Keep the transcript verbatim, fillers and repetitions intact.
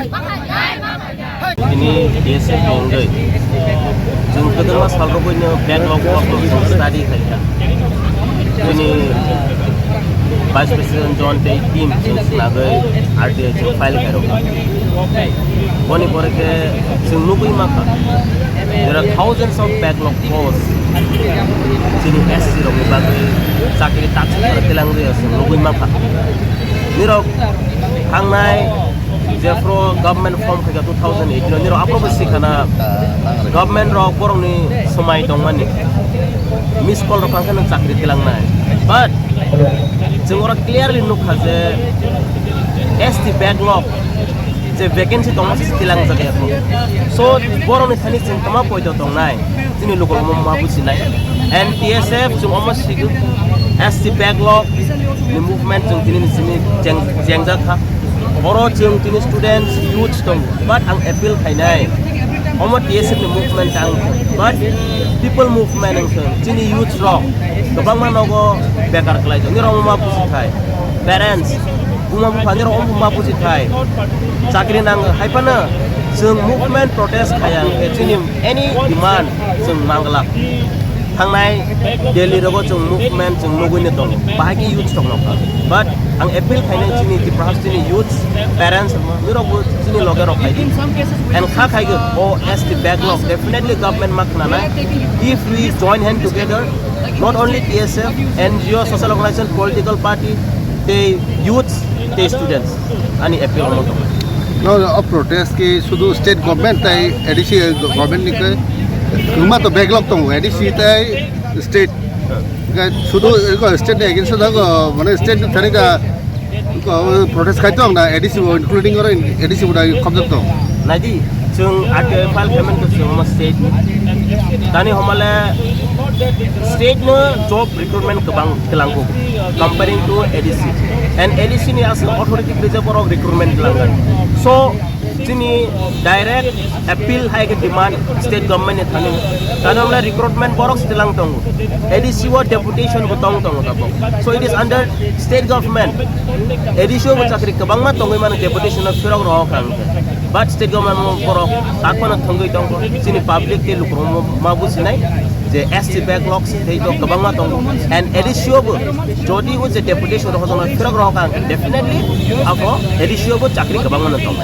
Tini T S F ni wngwi chwng kwbangma sal rwgwino backlog, backlog chwng study khaikha. Chini Vice President John tei team chwng swnagwi R T I chwng file khairokha. Boni pore khe chwng nugwi mankha, there are thousands of backlog posts chini S C rokni bagwi chakri takswk twlang rwya chwng nugwi mankha. Nirok thangnai jephru government form khaikha two thousand eighteen o, nirok aphuru bo sikhana government rok borokni swmai tongmani, miss call rok kha khe nwng chakri twlangnai. But chwng oro clearly nukha je S T backlog je vacancy tongma se twlangjak ya kho. So borokni thani chwng tama poito tongnai, chini lukurok omo ma bujinai. And T S F chwng omo sigo, S T backlog ni movement chwng tini ni simi jeng-, jengjak kha. Oro chwng tini students, youths tongo, but ang appeal khainai, omo T S F ni movement ang, but people movement ang thung. Chini youths rok kwbangma nogo bekar khlai tongo, nirok omo ma buji khai. Parents, buma bupha nirok omo ma buji khai. Chakri nango hai phano chwng movement protest khaya hwnkhe chini any demand chwng manglak. Thangnai Delhi rogo chwng movement chwng nugwi no tongo, bahai khe youth tong nokha. But ang appeal khainai chini Tripura hasteni youth, parents, nirok bo chini loge rok khai di. And kha khai o S T backlog definitely government ma khna nai. If we join hand together, not only T S F, N G O, social organization, political party, tei youth, tei students, ani appeal omo tong. No, no, o protest ki sudu state government tai A D C government ni ke, ma to backlog tong A D C tai state. Ke sudu ko state ni against da ko, mane state ni thani ka ko protest khai tong na A D C bo including oro A D C bo da khobjak tong. Naidi, chwng R T I file payment to chwng omo state ni. Tani homale state no job recruitment kwbang twlang kho comparing to A D C. And A D C ni aswk authority kwrwi je borok recruitment twlang kha. So, chini direct appeal hai khe demand state government ni thani. Tani homle recruitment borok se twlang tongo. A D C o deputation bo tong tongo tabok. So it is under state government. A D C o bo chakri kwbangma tongwi mano deputation o phirok rohor kha hwnkhe. But state government o borok sakmano thwngwi tongo. Chini public tei lukurok ma bujinai je S T backlog se tei to kwbangma tongo. And A D C o bo jodi o je deputation rohor jana phirok rohor kha hwnkhe definitely abo A D C o bo chakri kwbangma no tongo.